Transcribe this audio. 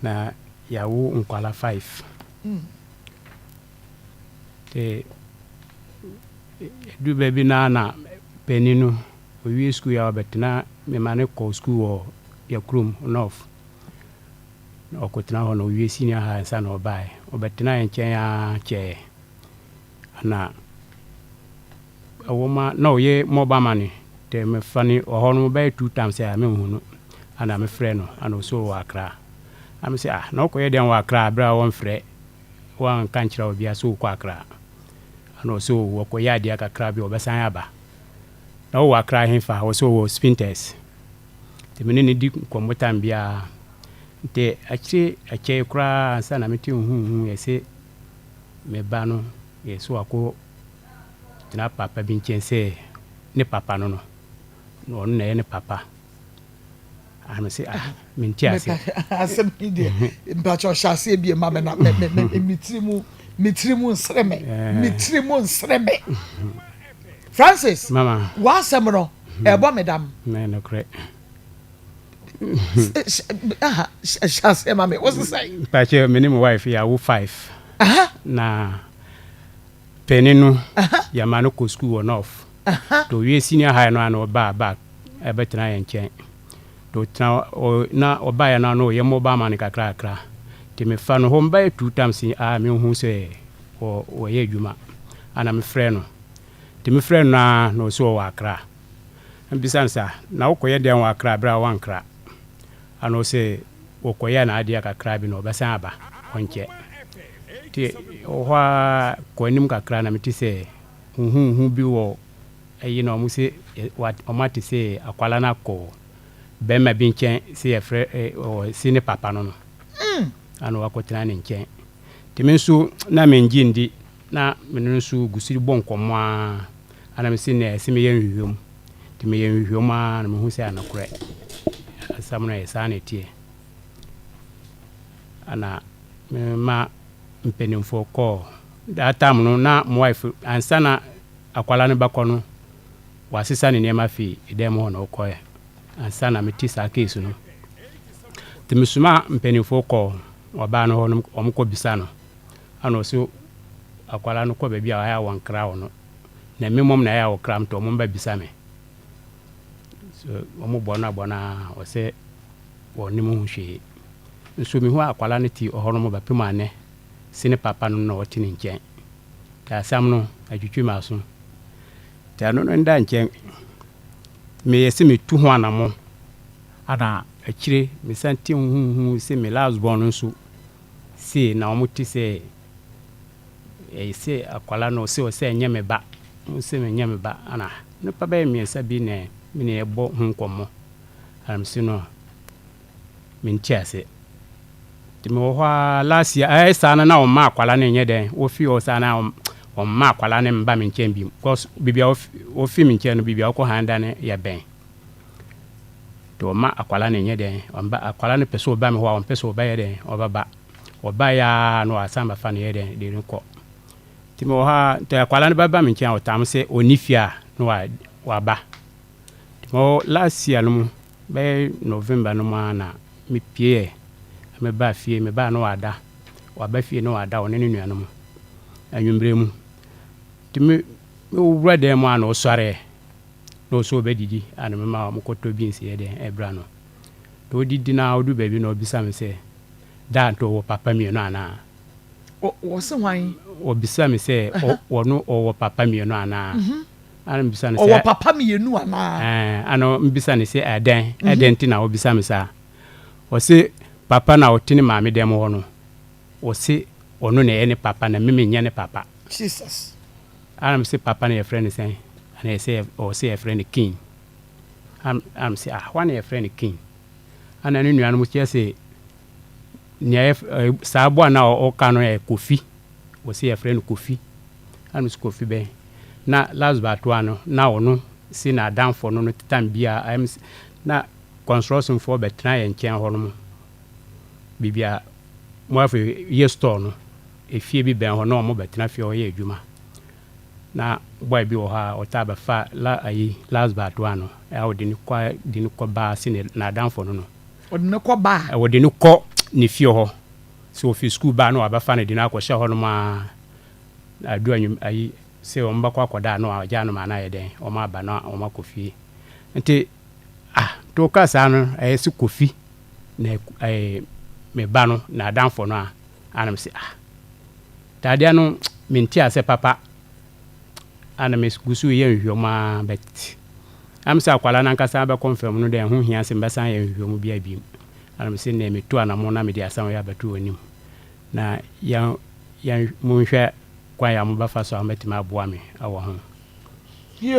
Na yɛawo nkwala 5. Nti ɛdu baabi naa na panin no owie sukuu a, ɔbɛtena, mema no kɔ sukuu wɔ yɛ kurom North. Na ɔkɔtena hɔ na owie senior high ansa na ɔbaeɛ. Ɔbɛtena yɛn nkyɛn ara kyɛɛ na ɛwɔ ma na ɔyɛ mobile money. Nti mefa no ɔhɔ no bɛyɛ two times a menhu no. Ana mefrɛ no ana ɔsɛ ɔwɔ Accra. Ana mesɛ, "Ah, na wokɔyɛ dɛn wɔ Accra berɛ a wɔmfrɛ wanka nkyerɛ obiara sɛ wokɔ Accra?" Ana ɔsɛ wɔkɔyɛ adeɛ kakra bi, ɔbɛsan aba. Na wowɔ Accra hefa? Ɔsɛ ɔwɔ Spintex. Nti me ne no di nkɔmmɔ time biara. Nti akyire akyɛe koraa ansa na mete huhu yɛsɛ me ba no yɛsɛ wakɔ tena papa bi nkyɛn sɛ ne papa no, na ɔno na ɛyɛ ne papa. Ana sɛ, ah, mente ase. Asɛm yi deɛ, mpakyɛ, ɔhyɛ aseɛ bie ma me na me me me me tiri mu, me tiri mu nsere me, me tiri mu nsere me. Francis, Mama. W'asɛm no ɛbɔ me dam. Na nokorɛ. Aha, hyɛ aseɛ ma me, wo sesɛ? Mpakyɛ, me ne me wife yɛawo five. Na panin no, yɛma no kɔ sukuu wɔ North. Nti owie senior high no, ana ɔbaa back ɛbɛtena yɛn nkyɛn. Nti ɔtena na ɔbaeɛ no, ano ɔyɛ mobile money kakrakra. Nti mefa no hɔ mbɛyɛ two times a mehu sɛ wɔyɛ adwuma. Ana mefrɛ no. Nti mefrɛ no a, na ɔsɛ ɔwɔ Accra. Mbisa no sɛ, "Na wokɔyɛ dɛn wɔ Accra berɛ a wankra?" Ana ɔsɛ wɔkɔyɛ n'adeɛ kakra bi na ɔbɛsan aba, ɔnkyɛ. Nti ɔwɔ hɔ a kɔ anim kakra na mete sɛ huhuhu bi wɔ ɛyi na ɔmo sɛ ɔmo ate sɛ akwala no akɔ bɛrima bi nkyɛn sɛ yɛfrɛ ɔ si ne papa no. Ana wakɔtena ne nkyɛn. Nti me nso na mengye ndi, na me no nso gu so bɔ nkɔmmɔ a, ana mesi nea ɛsɛ meyɛ nhwehwɛmu. Nti meyɛ nhwehwɛmu a, na mehu sɛ anokorɛ asɛm no yɛ saa na ɛteɛ. Ana mema mpanimfoɔ kɔɔ. That time no na mo wife, ansa na akwala no bɛkɔ no, wasesa ne nneɛma fi dan mu hɔ na ɔkɔɛ ansa na mete saa case no. Nti mesoma mpanimfoɔ kɔɔ ɔbaa no hɔ no, ɔmo kɔ bisa no, ana ɔso akwala no kɔ baabi a ɔyɛ a wɔnkra wɔ no, na me mmom na ɛyɛ a wɔkra m. Nti ɔmo mba bisa me so, ɔmo bɔ no abɔ no a, ɔsɛ wɔne mu ho hwee. Nso mehu akwala no te ɔhɔ no bɛpem anɛ si ne papa no na ɔte ne nkyɛn. Nti asɛm no atwitwi m'aso. Nti ɛno no nda nkyɛn, meyɛ sɛ metu ho anammɔ. Ana akyire mesan te huhu sɛ me last born no nso sei na ɔmo te sɛ ɛyɛ sɛ akwala no ɔsɛ ɛnyɛ me ba, ɔsɛ menyɛ me ba. Ana nipa bɛyɛ mmiɛnsa bi na me ne yɛbɔ ho nkɔmmɔ. Ana mese no mente ase. Nti mewɔ hɔ a, last year ɛyɛ saa no na ɔmma akwala no nyɛ dɛn, wɔfi hɔ saa na ɔmma akwala no mba me nkyɛn bio, because baabi a wɔfi me nkyɛn no, baabi a wɔkɔ han da no yɛ bɛn. Nti ɔma akwala no nyɛ dɛn, ɔmba. Akwala no pɛ sɛ ɔba me hɔ a, ɔmpɛ sɛ ɔbɛyɛ dɛn, ɔbɛba. Ɔba yɛ a, na wasan bɛfa no yɛ dɛn de no kɔ. Nti mewɔ hɔ a, nti akwala no bɛba me nkyɛn a, ɔtam sɛ ɔnni fie a na waba. Nti mewɔ last year no mu bɛyɛ November no mu a, na mepieɛ mebaa fie. Mebaa na wada, waba fie na wada, ɔne ne nuanom anwummerɛ mu. Nti me mewura dan mu a, na ɔsɔreɛ na ɔsɛ ɔbɛdidi. A na mema mokɔtɔ beans yɛ dɛn ɛbra no. Nti ɔdidi na ɔdu baabi na ɔbisa me sɛ, "Da, nti ɔwɔ papa mmienu anaa?" Wɔ se hwan? Ɔbisa me sɛ ɔno ɔwɔ papa mmienu anaa. Ana mbisa no sɛ ɔwɔ papa mmienu anaa? Ɛɛ, ana mbisa no sɛ ɛdɛn nti na ɔbisa me saa? Ɔse papa na ɔte ne maame dɛm hɔ no, ɔse ɔno na ɛyɛ ne papa na meme nyɛ ne papa. Jesus. Ana me sɛ, "Papa no yɛfrɛ no sɛn?" Ana yɛsɛ ɔsɛ yɛfrɛ no King. Am sɛ, "Ah, hɔ na yɛfrɛ no King?" Ana ne nuanom kyerɛ sɛ nea saa aboa no a ɔka no yɛ Kofi, wɔsɛ yɛfrɛ no Kofi. Ana sɛ, "Kofi bɛn?" Na last batoa no na ɔno si na adamfo no time bia na construction foɔ bɛtena yɛn nkyɛn hɔ nom, biribi a mo afei yɛ store no, efie bi bɛn hɔ na ɔmo bɛtena fie hɔ yɛ adwuma. Na boy bi wɔ hɔ a ɔtaa bɛfa la ayi last batoa no a, ɔde ne kɔ de ne kɔ baa si ne n'adamfo no. Ɔde ne kɔ baa? Ɔde ne kɔ ne fie hɔ. Sɛ ofi sukuu ba a na wabɛfa no de no akɔhyɛ hɔnom ara adu anwum ayi sɛ wɔn bɛkɔ akɔda a na wagya no ma no ayɛ dɛn wɔn aba na wɔn akɔ fie. Nti ah nti woka saa no ɛyɛ sɛ Kofi na ɛɛ me ba no na adamfo no a ana me sɛ ah taadeɛ no mente ase papa ana me gu so yɛ nhwehwɛmu ara but am sɛ akwadaa no ankasa bɛkɔ mfam no dɛ ɛho hia sɛ mbɛsan yɛ nhwehwɛmu bi abiem. Ana me sɛ nnɛ metu anamo na mede asɛm yi abɛto w'anim na yɛn yɛn monhwɛ kwan a mobɛfa so a mobɛtumi aboa me wɔ ho. Yo.